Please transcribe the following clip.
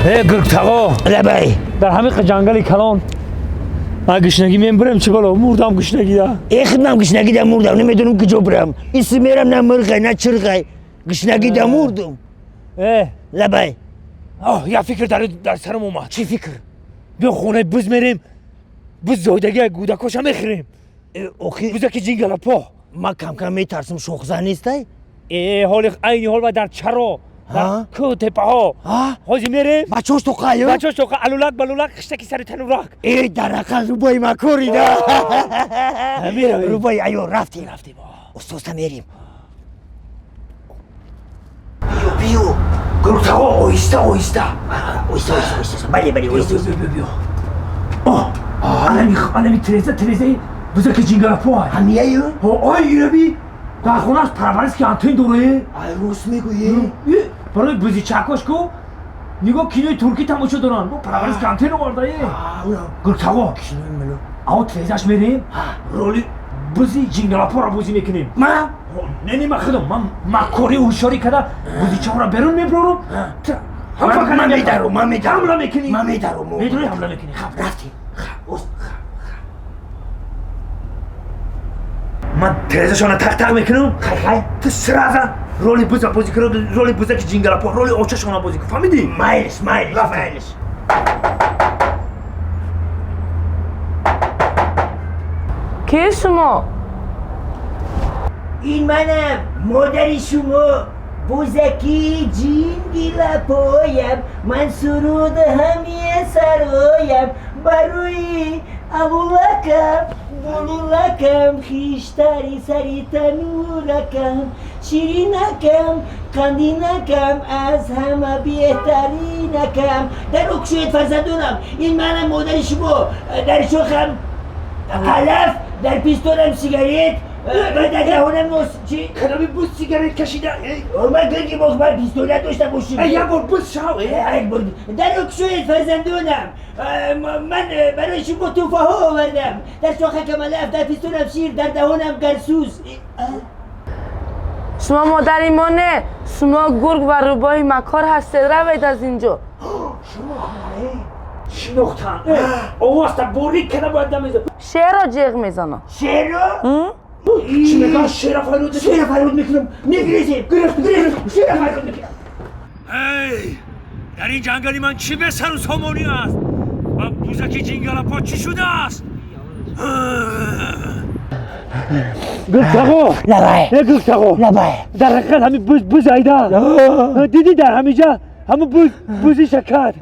Гургтағо. Лабай. Дар ҳамин ҷангали калон ман гушнагӣ мебурем, чӣ бало, мурдам гушнагида. Э, худмам гушнагида мурдам, намедонам куҷо бурам. Иси мерам, на мурғай, на чирғай. Гушнагида мурдум. Э. Лабай. Оҳ, як фикр дар сарам омад. Чӣ фикр? Биё, хонаи буз мерем, буз зоидаги гӯдакоша мехӯрем. Э, охи. Бузаки ҷингалапо. Ман камкам метарсам, шохзан нестай? Э, ҳоли айни ҳол ва дар чаро, дар кӯҳ тепаҳо. Ҳозир мерем. Бачош тоқаю? Бачош тоқа, алулак балулак, хиштаки сари танурак. Э, дар ҳақиқат рӯбои макорида. Меравем. Рӯбои аё, рафтем. Рафтем. Устоста мерем. Биё, биё. Гургтағо, оҳиста, оҳиста. Оҳиста, оҳиста, оҳиста. Бале, бале, оҳиста. Биё, биё, биё. Анами тиреза, тирезаи бузаки ҷингалапо. Ҳамияю? Ой, ираби дар хонааш парвариш ки антен дорае. Ай, рост мегӯӣ. Барои бузичакош ку нигоҳ, кинои туркӣ тамошо доранд, бо парвариш ки антен овардае. Гургтағо, ао тирезаш мерем, роли бузи ҷингалапоро бозӣ мекунем. Ман? Не, не, ман худам, ман маккорӣ, ҳушёрӣ карда бузичаҳоро берун мебарорам. Ман медаром, ман медаром. Ҳамла мекунӣ. Ман медаром. Медорӣ, ҳамла мекунӣ. Рафтем. Ман тирезашона тақ-тақ мекунам. Хай, хай. Ту сразу роли буза бозӣ кун, роли бузаки ҷингалапо, роли очашона бозӣ кун, фаҳмидӣ? Майлиш, майлиш, майлиш. Ки шумо? Ин манам, модари шумо, бузаки ҷингилапоям. Ман суруд ҳамия сароям барои алулакам, булулакам, хиштари сари тануракам, ширинакам, қандинакам, аз ҳама беҳтаринакам. Дар укшӯед, фарзандонам, ин манам, модари шумо. Дар шохам алаф, дар пистонам сигарет ва дар даҳонам нос. Чӣ? Кадоми буз сигарет кашида? Ман гирги боз, ман пистолет дошта бошим. Як бор буз шав. Як бор. Дар укшӯед, фарзандонам, ман барои шумо тӯҳфаҳо овардам. Дар шохакам алаф, дар пистонам шир, дар даҳонам гарсӯз. Шумо модари мо не, шумо гург ва рӯбоҳи макор ҳастед, равед аз инҷо. Шинохтан, овозта борик када бояд дамеза. Шерро ҷеғ мезанам. Шерро? Чӣ мекунам? Шера фарёд. Шера фарёд мекунам. Мегирезем, гирифт, гирифт, шера фарёд мекунам. Эй, дар ин ҷангали ман чӣ бесару сомонӣ аст ва бузаки ҷингалапо чӣ шудааст? Гургтағо. Лабай. Э, гургтағо. Лабай. Дар ҳақиқат ҳамин буз буз айда. Дидӣ, дар ҳамиҷа ҳамун буз бузиша кард.